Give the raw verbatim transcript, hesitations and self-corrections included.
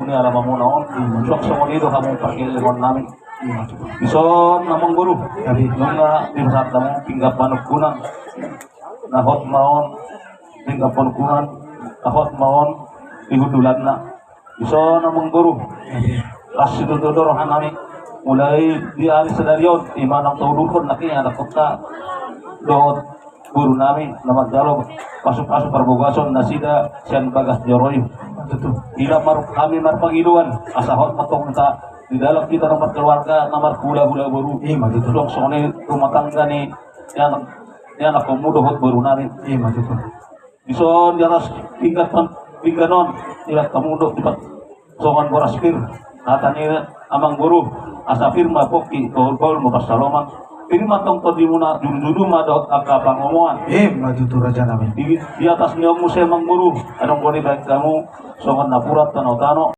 ni alamamuna on. Suang songon i do hamu pargellengon nami. Dison amang boru, nunga dipasahat hamu pinggan panungkunan. Na hot ma on pinggan panungkunan, na hot ma on di hundulanna. Dison amang boru, las situtu do roha nami. Mulai di ari sadari on, ima naung taudurhon nangkin anakkonta dohot boru nami na manjalo pasupasu parbagason nasida sian bagas joro i. Tutu. Ida mar-, hami marpangidoan asa hot ma tong hita di dalam hita na markeluarga na marhulahula boru. Ima tutu. Suang songon i rumah tangga ni anak, ni anakkonmu dohot boru nami. Ima tutu. Dison di atas pinggan pan-, pinggan on, ilat hamu do dipat songon boras pir. Hata ni amang boru, asa pir ma pongki, bahul bahul ma pansalongan. Pir ma tong tondimuna, jujur jujur ma dohot angka pangomoan. Ima tutu raja nami. Di, di atas ni on muse amang boru, adong do dibaen hamu songon napuran tano-tano.